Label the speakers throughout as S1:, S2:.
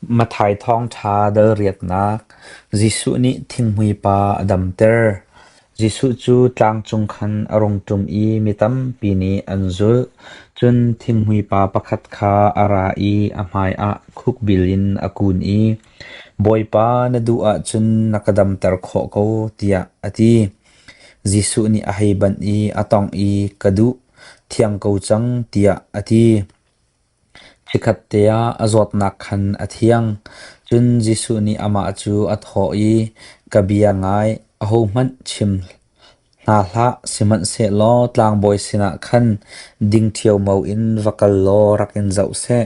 S1: Matthai thawngṭha dal riatnak Jesuh nih thinghmui pa a damter. Jesuh cu tlang cung khan a rung ṭum i mi tampi nih an zulh. Cun thinghmui pa pakhat kha a ra i a hmaiah khukbil in a kun i, “Bawipa, na duh ahcun na ka damter khawh ko,” tiah a ti. Jesuh nih a hei banh i a tawngh i, “Ka duh, thiang ko cang,” tiah a ti. Chikkhatte ah a zawtnak khan a thiang. Cun Jesuh nih amah cu a thawh i, “Ka bia ngai, ahohmanh chim hna hlah, sihmanhsehlaw tlangbawi sinah khan ding ṭhiaomo in va kal law rak in zoh seh.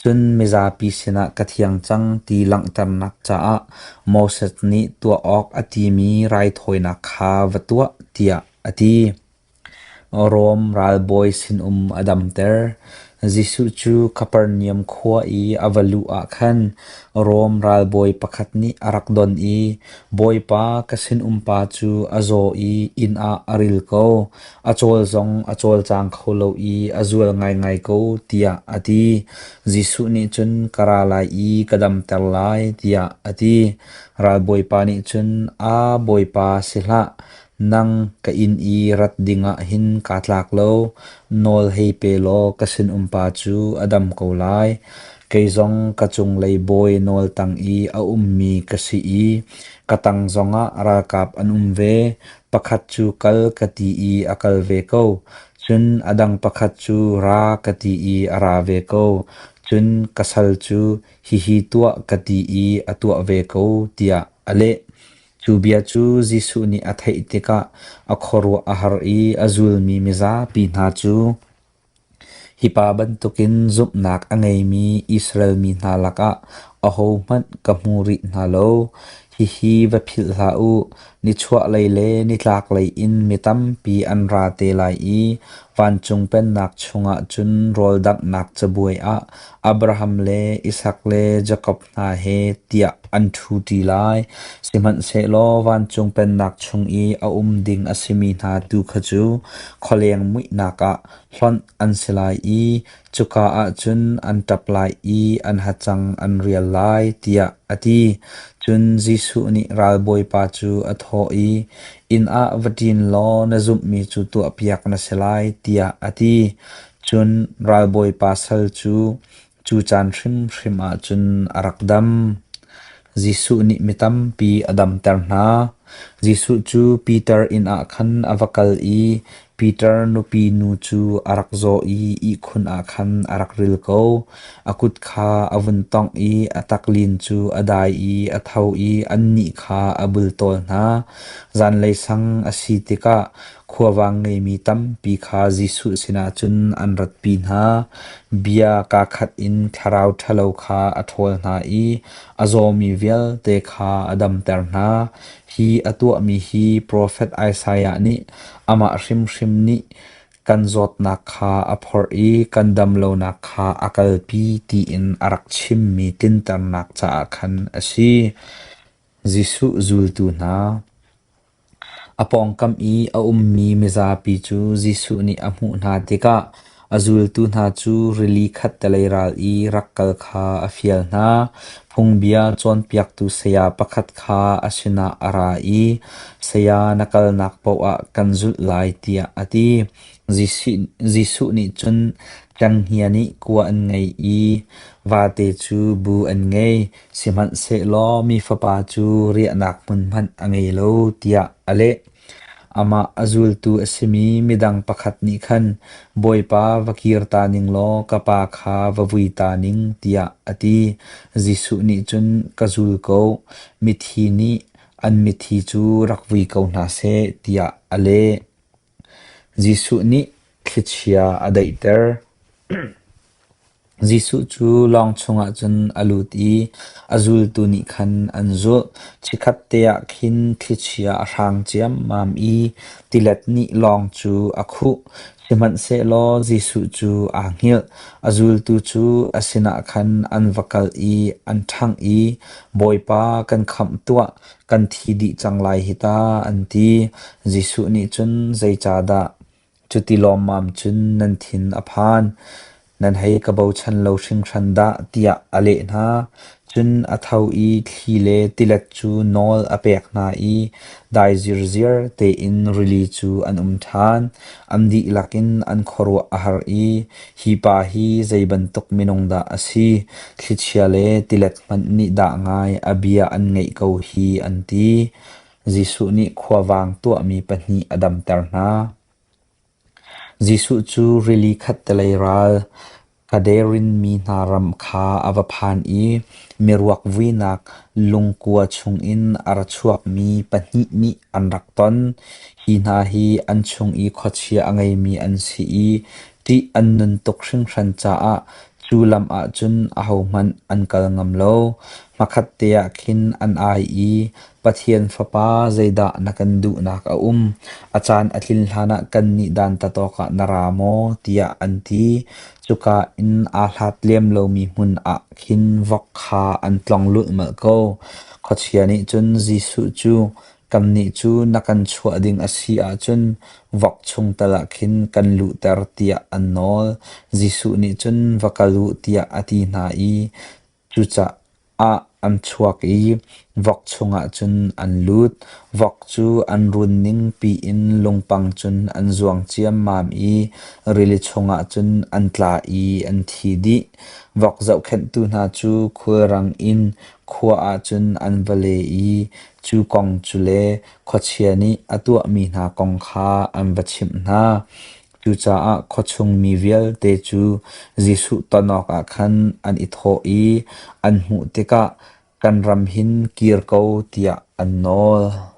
S1: Cun mizapi sinah ka thiang cang ti langhternak caah Moses nih tuah awk a timi raithawinak kha va tuah,” tiah a ti. Rom ralbawi sinum a damter. Jesuh cu Kapernaum khua i a va luh ah khan Rom ralbawi pakhat nih a rak don i, “Bawipa, ka sinumpa cu a zaw i inn ah a ril ko. A cawl zong a cawlcang kho lo i a zual ngaingai ko,” tiah a ti. Jesuh nih cun, “Ka ra lai i ka damter lai,” tiah a ti. Ralbawipa nih cun, “Aa, Bawipa, si hlah! Nang ka inn i rat dingah hin kaa tlak lo. Nawl hei pe law ka sinumpa cu a dam ko lai. Kei zong ka cunglei bawi nawl tang i a ummi ka si i ka tang zongah ralkap an um ve. Pakhat cu kal ka ti i a kal ve ko. Cun a dang pakhat cu ra ka ti i a ra ve ko. Cun ka sal cu hihi tuah ka ti i a tuah ve ko, tiah a leh. Cu bia cu Jesuh nih a theih tikah a khuaruah a har i a zulmi mizapi hna cu, “Hi pa bantukin zumhnak a ngeimi Israel mi hna lakah ahohmanh ka hmu rih hna lo. Hihi va philh hlah u, nichuahlei le nitlaklei in mi tampi an ra te lai i vancung Pennak chungah cun rawl danghnak cabuai ah Abraham le Isak le Jakob hna he tiah an ṭhu ṭi lai. Sihmanhsehlaw vancung pennak chung i a um ding a simi hna tu kha cu khualeng muihnak ah hlonh an si lai i cuka ah cun an ṭap lai i an hacang an rial lai, tiah a ti. Cun Jesuh nih ralbawipa cu a thawh i, “Inn ah va ṭin law na zumhmi cu tuahpiak na si lai,” tiah a ti. Cun ralbawipa sal cu Cu caan hrimhrim ah cun a rak dam. Jesuh nih mi tampi a damter hna. Jesuh cu Peter inn ah khan a va kal i Peter nupi nu cu a rak zaw i ihkhun ah khan a rak ril ko. A kut kha a vun tongh i a taklin cu a dai i a tho i annih kha a bultawl hna. Zanlei sang a si tikah Khuavang ngeimi tampi kha Jesuh sinah cun an ratpi hna. Bia kaakhat in thlarau ṭhalo kha a ṭhawl hna i a zawmi vialte kha a damter hna. Hi a tuahmi hi profet Isaiah nih amah hrimhrim nih kan zawtnak kha a phorh i kan damlonak kha a kalpi tiin a rak chimmi tlinternak caah khan a si. Jesuh zultu hna. A pawngkam i a ummi mizapi cu Jesuh nih a hmuh hna tikah a zultu hna cu rili khattelei ral i rak kal kha a fial hna. Phungbia cawnpiaktu saya pakhat kha a sinah a ra i, “Saya, na kalnak paoh ah kan zulh lai,” tiah a ti. Jesuh nih cun cenghngia nih kua an ngei i vate cu bu an ngei, Sihmanhsehlaw mi Fapa cu riahnak hmun hmanh a ngei lo, tiah a leh. Amah a zultu a simi midang pakhat nih khan, Bawipa, va kir ta ning law ka pa kha va vui ta ning, tiah a ti. Jesuh nih cun, Ka zul ko, mithi nih an mithi cu rak vui ko hna seh, tiah a leh. Jesuh nih thlichia a daihter. Jesuh cu lawng chungah cun a lut i a zultu nih khan an zulh. Chikkhatte ah khin thlichia a hrang ciammam i tilet nih lawng cu a khuh. Sihmanhsehlaw Jesuh cu aa hngilh. A zultu cu a sinah khan an va kal i an ṭhangh i, “Bawipa, kan khamh tuah! Kan thi dih cang lai hi ta,” an ti. Jesuh nih cun, “Zeicahdah cuti lawmmam cun nan thin a phan? Nan hei ka bochan lo hringhran dah,” tiah a leh hna. Cun a tho i thli le tilet cu nawl a pek hna i dai zirziar tein rili cu an um ṭhan. An dihlak in an khuaruah a har i, “Hi pa hi zei bantuk minung dah a si? Thlichia le tilet hmanh nih dah ngai a bia an ngaih ko hi,” an ti. Jesuh nih khuavang tuahmi pahnih a damter hna. Jesuh cu rili khattelei ral Gadarene mi hna ram kha a va phan i miruak vuinak lungkua chungin a ra chuakmi pahnih nih an rak ton. Hi hna hi an chung i khuachia a ngeimi an si i ṭih an nun tuk hringhran caah cu lam ah cun ahohmanh an kal ngam lo. Hmakhatte ah khin an ai i, “Pathian Fapa, zeidah na kan duhnak a um? A caan a tlin hlanah kannih dantat awkah na ra maw?” tiah an ti. Cuka in aa hlat lem lomi hmun ah khin vok kha an tlong lulhmalh ko. Khuachia nih cun Jesuh cu, “Kannih cu na kan chuah ding a si ahcun vok chung tal ah khin kan luhter,” tiah an nawl. Jesuh nih cun, “Va kal u,” tiah a ti hna i Cucaah an chuak i vok chungah cun an lut. Vok cu an run ning piin lungpang cun an zuang ciammam i rili chungah cun an tla i an thi dih. Vok zohkhenhtu hna cu khulrang in khua ah cun an va le i cu kong cu le khuachia nih a tuahmi hna kong kha an va chimh hna. Cucaah khuachung mi vialte cu Jesuh ton awkah khan an i thawh i an hmuh tikah kan ram hin kir ko tiah an nawl.